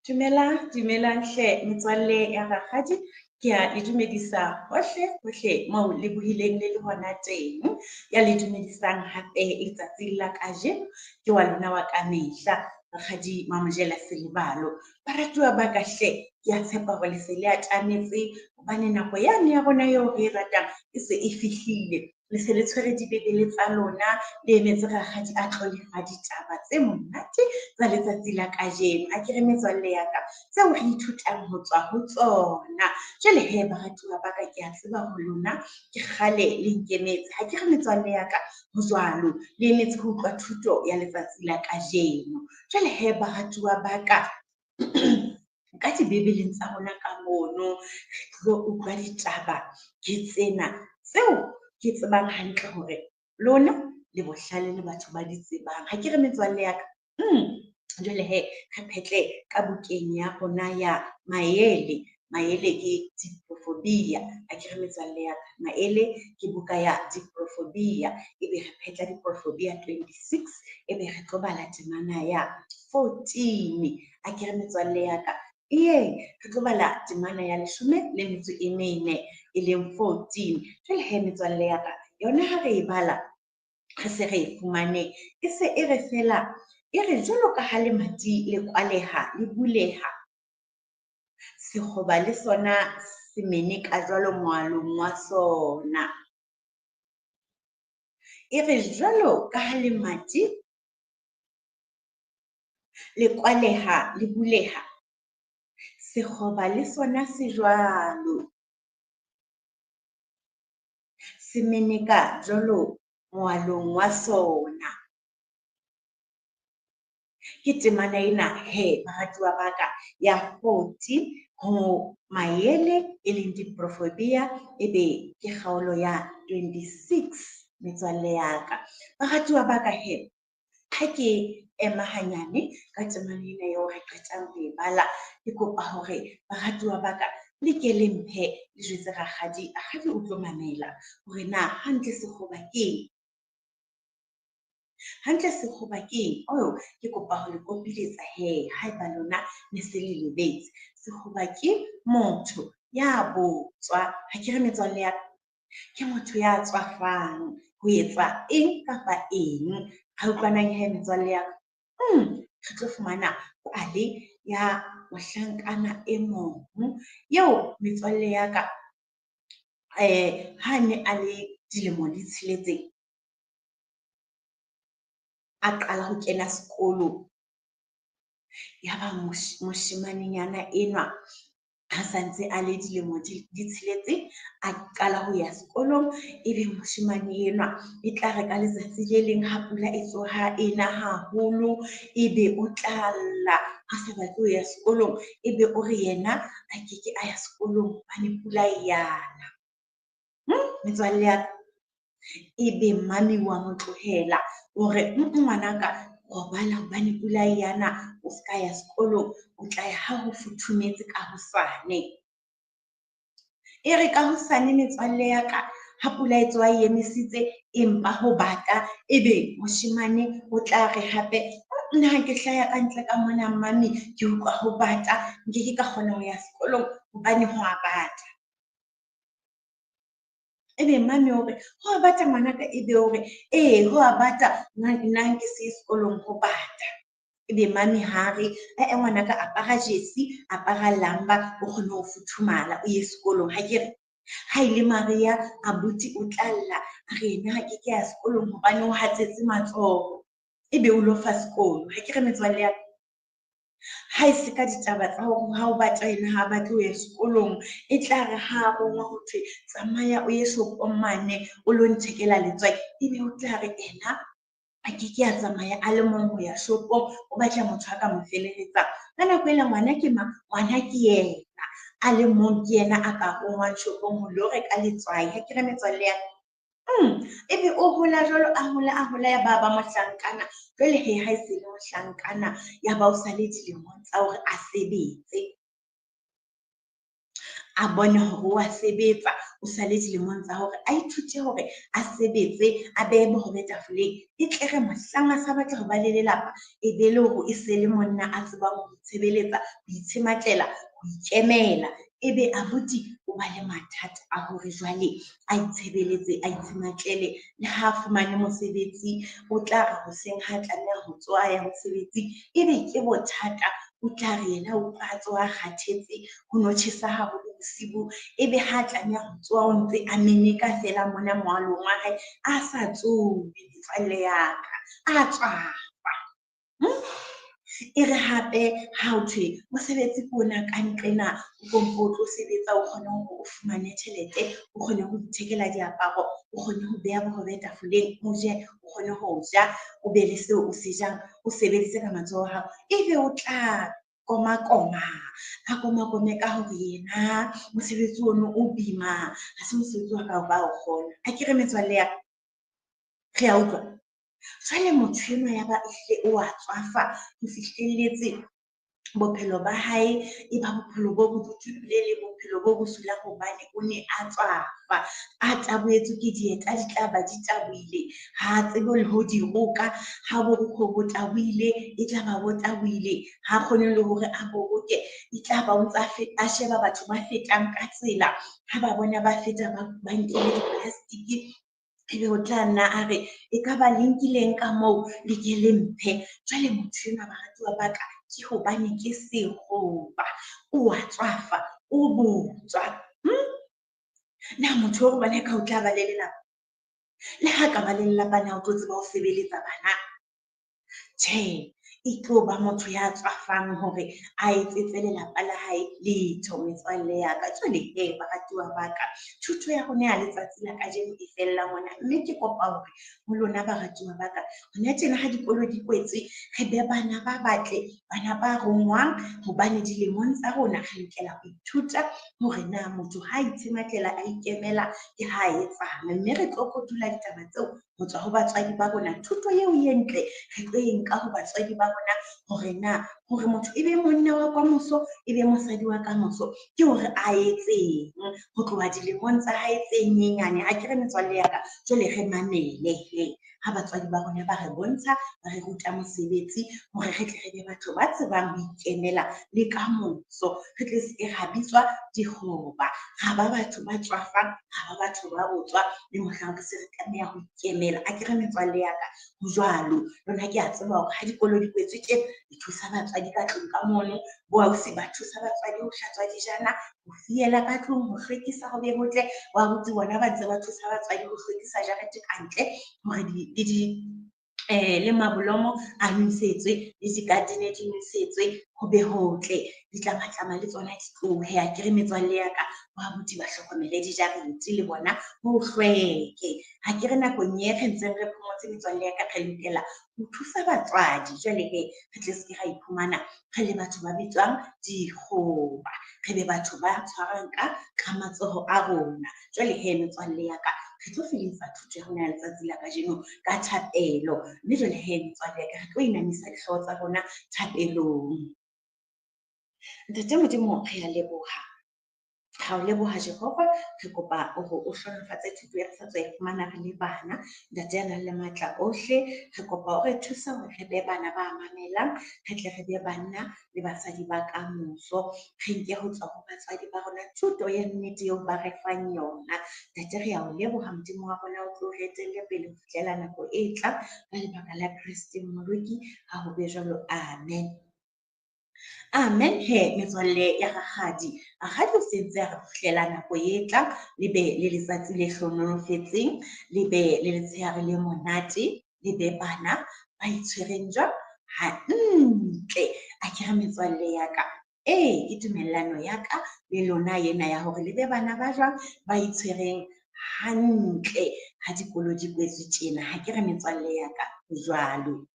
Dumelang, dumelang hle metswalle ya rakgadi. Ke a le dumedisa hohle hohle moo le bohileng le le hona teng. Ya le dumedisang hape letsatsing la kajeno ke wa lona wa kamehla, Rakgadi Mamojela Selebalo. Baratuwa ba ka hle, ke a tshepa hore le se le atametse hobane nako yane ya rona eo re e ratang e se e fihlile. Le se le tshwere dibebele tsa lona, le emetse rakgadi a tlo le fa ditaba tse monate tsa letsatsi la kajeno. Akere metswalle ya ka, tseo re ithutang ho tswa ho tsona. Jwale hee baratuwa ba ka, ke a tseba hore lona ke kgale le nkemetse. Ha ke re metswalle ya ka, ho jwalo, le emetse ho utlwa thuto ya letsatsi la kajeno. Jwale hee baratuwa ba ka, ka dibebeleng tsa rona ka mono, re tlo utlwa ditaba ke tsena tseo ke tsebang hantle hore lona le bohlale le batho ba di tsebang. Ha ke re metswalle ya ka? Jwale hee, re phetle ka bukeng ya rona ya maele. Maele ke diprofobia, akere metswalle ya ka? Maele ke buka ya diprofobia, ebe re phetla diprofobia 26, ebe re tlo bala temana ya 14. Akere metswalle ya ka? Ee, re tlo bala temana ya leshome le metso e mene, e leng 14. Jwale hee metswalle ya ka, yona ha re e bala, re se re e fumane, e se e re fela, e re jwalo ka ha lemati le kwaleha, le buleha, sekgoba le sona se mene ka jwalo moalong wa sona. E re jwalo ka ha lemati le kwaleha, le buleha, sekgoba le sona se jwalo. Se meneka jwalo moalong wa sona. Ke temana ena he baratuwa ba ka ya 40 ho maele e leng diprofobia, ebe ke kgaolo ya 26 metswalle ya ka. Baratuwa ba ka he, ha ke ema hanyane ka temana ena eo re qetang ho e bala, ke kopa hore baratuwa ba ka le ke le mphe le jwetse rakgadi, rakgadi o tlo mamela hore na hantle sekgoba keng. Hantle sekgoba keng? Oh, ke kopa ho le kopiletsa he haeba lona ne se le lebetse. Sekgoba ke motho ya botswa, ha ke re metswalle ya ka? Ke motho ya tswafang ho etsa eng kapa eng. Ha utlwanang he metswalle ya ka? Re tlo fumana pale ya mohlankana e mong eo metswalle ya ka, ha ne a le dilemo di tsheletseng, a qala ho kena sekolo. Yaba moshimanenyana enwa ha santse a le dilemo di tsheletse, a qala ho ya sekolong. Ebe moshemane enwa e tla re ka letsatsi le leng ha pula e tsoha ena haholo, ebe o tla lla a sa batle ho ya sekolong, ebe o re yena a keke a ya sekolong hobane pula e yana. Metswalle ya ka, ebe mami wa mo tlohela o re, ngwanaka robala hobane pula e yana, o ska ya sekolong, o tla ya ha ho futhumetse ka hosane. E re ka hosane metswalle ya ka, ha pula e tsoha e emisitse empa ho bata, ebe moshemane o tla re hape, nna ha ke hlaya ka ntle ka mona mami, ke utlwa ho bata, nkeke ka kgona ho ya sekolong hobane ho a bata. Ebe mami o re, ho a bata ngwanaka, ebe o re, ee ho a bata, nna nke se ye sekolong ho bata. Ebe mami ha re, eh ngwanaka apara jesi, apara lamba, o kgone ho futhumala, o ye sekolong. Ha ke re, ha ile Maria, abuti o tla lla, a re yena ha ke ke ya sekolong hobane o hatsetse matsoho. Ebe o lo fa sekolo. Ha ke re metswalle ya ka, ha e se ka ditaba tsa hore ha o batla yena ha batle ho ya sekolong, e tla re ha rongwa ho thwe tsamaya o ye shopong mane o lo nthekela letswai, ebe o tla re ena a ke ke a tsamaya a le mong ho ya shopong, o batla motho a ka mo felehetsang. Ka nako ela ngwana ke mang? Ngwana ke yena a le mong, ke yena a ka rongwang shopong ho lo reka letswai. Ha ke re metswalle ya ka? Ebe o hola jwalo, a hola, a hola, ya ba ba mohlankana. Jwale he ha e se le mohlankana, ya ba o sa le dilemong tsa hore a sebetse. a bone hore wa sebetsa, o sale dilemong tsa hore a ithute hore a sebetse, a behe bohobe tafoleng. E tle re mohlang a sa batla ho ba le lelapa, e be le hore e se le monna a tsebang ho itshebeletsa, ho itshematlela, ho ikemela. Ebe abuti o ba le mathata a hore jwale a itshebeletse, a itshematlele. Le ha fumane mosebetsi, o tla re hoseng ha tlameha ho tsoha a ya mosebetsing, ebe ke bothata. O tla re yena o utlwa a tsoha a kgathetse, ho no tjhesa haholo bosibu. Ebe ha tlameha ho tsoha o ntse a meneka feela mona moalong wa hae, a sa tsohe metswalle ya ka, a tswafa. E re hape ha ho thwe mosebetsi ke ona ka nqena, o kompo o tlo sebetsa, o kgone hore o fumane tjhelete, o kgone ho ithekela diaparo, o kgone ho beha bohobe tafoleng, o je, o kgone ho ja, o be le seo o se jang, o sebedise ka matsoho a hao. Ebe o tla komakoma, a komakome ka hore yena mosebetsi ono o boima, ha se mosebetsi wa ka ba o kgona. Akere metswalle ya ka, re a utlwa. Jwale motho enwa ya ba ehlile o a tswafa ho fihlelletse bophelo ba hae, e ba bophelo bo bodutu ebile le bophelo bo bosula hobane o ne a tswafa. A tabohetswe ke dieta, di tla ba di tabohile, ha tsebe le ho di roka. Ha borukgwe bo tabohile, e tla ba bo tabohile, ha kgone le hore a bo roke. E tla ba o ntsa a sheba batho ba fetang ka tsela, ha ba bona ba feta ba nkile di-plastic, ebe o tla nna a re ekaba le nkileng ka moo, le ke le mphe. Jwale motho enwa baratuwa ba ka, ke hobane ke sekgoba, o a tswafa, o botswa. Na motho o re bona ka o tla ba le lelapa? Le ha ka ba le lelapa, na o tlo tseba ho sebeletsa bana? Tjhe, e tlo ba motho ya tswafang hore a etsetse lelapa la hae letho, metswalle ya ka. Jwale he baratuwa ba ka, thuto ya rona ya letsatsi la kajeno e fella mona, mme ke kopa hore ho lona baratuwa ba ka, hona tjena ha dikolo di kwetswe, re be bana ba batle, bana ba rongwang, hobane dilemong tsa rona re lokela ho ithuta hore na motho ha itshematlela, a ikemela, ke ha a etsang. Mme re tlo kotula ditaba tseo ho tswa ho batswadi ba rona. Thuto eo e ntle re tlo e nka ho batswadi ba rona, hore na hore motho e be monna wa kamoso, e be mosadi wa kamoso, ke hore a etseng ho tloha dilemong tsa hae tse nyenyane. Akere metswalle ya ka, jwale re mamele he ha batswadi ba rona ba re bontsha, ba re ruta mosebetsi hore re tle re be batho ba tsebang ho ikemela le kamoso. Re tle se ke ra bitswa dikgoba, ra ba batho ba tswafang, ra ba batho ba botswa, le mohlang re se re tlameha ho ikemela. Akere metswalle ya ka, ho jwalo. Lona ke a tseba hore ha dikolo di kwetswe tje, le thusa batswadi ka tlung ka mono, bo ausi ba thusa batswadi ho hlatswa dijana, ho fiela ka tlung, ho hlwekisa ho be hotle. Bo abuti bona ba ntse ba thusa batswadi ho hlwekisa jarete ka ntle, hore le mabolomo a nwesetswe, le di-garden di nwesetswe, ho be hotle. Ditlamatlama le tsona di tlohe. Akere metswalle ya ka, bo abuti ba hlokomele dijarete le bona ho hlweke. Akere nakong e re ntseng re phomotse metswalle ya ka, re lokela ho thusa batswadi. Jwale he, re tle se ke ra iphumana re le batho ba bitswang dikgoba, re be batho ba tshwarang ka matsoho a rona. Jwale he metswalle ya ka, re tlo felehetsa thuto ya rona ya letsatsi la kajeno ka thapelo. Mme jwale he metswalle ya ka, re tlo inamisa dihlooho tsa rona thapelong. Ntate Modimo, re a leboha. Ha o leboha Jehova, re kopa hore o hlohonolofatse thuto e re sa tswa e fumana re le bana. Ntate ya nang le matla ohle, re kopa o re thuse hore re be bana ba mamelang, re tle re be banna le basadi ba kamoso. Re nke ho tswa ho batswadi ba rona thuto ya nnete eo ba re fang yona. Ntate, re a o leboha Modimo wa rona, o tlo re etelle pele ho fihlela nako e tlang. Ka lebaka la Kreste Mmoloki, ha ho be jwalo. Amen. Amen he metswalle ya rakgadi. Rakgadi o sentse a re fihlela nako e tlang, le be le letsatsi le hlohonolofetseng, le be le letshehare le monate, le be bana ba itshwereng jwang hantle. Akere metswalle ya ka, ee, ke tumellano ya ka le lona ena ya hore le be bana ba jwang ba itshwereng hantle ha dikolo di kwetswe tjena. Ha ke re metswalle ya ka, jwalo.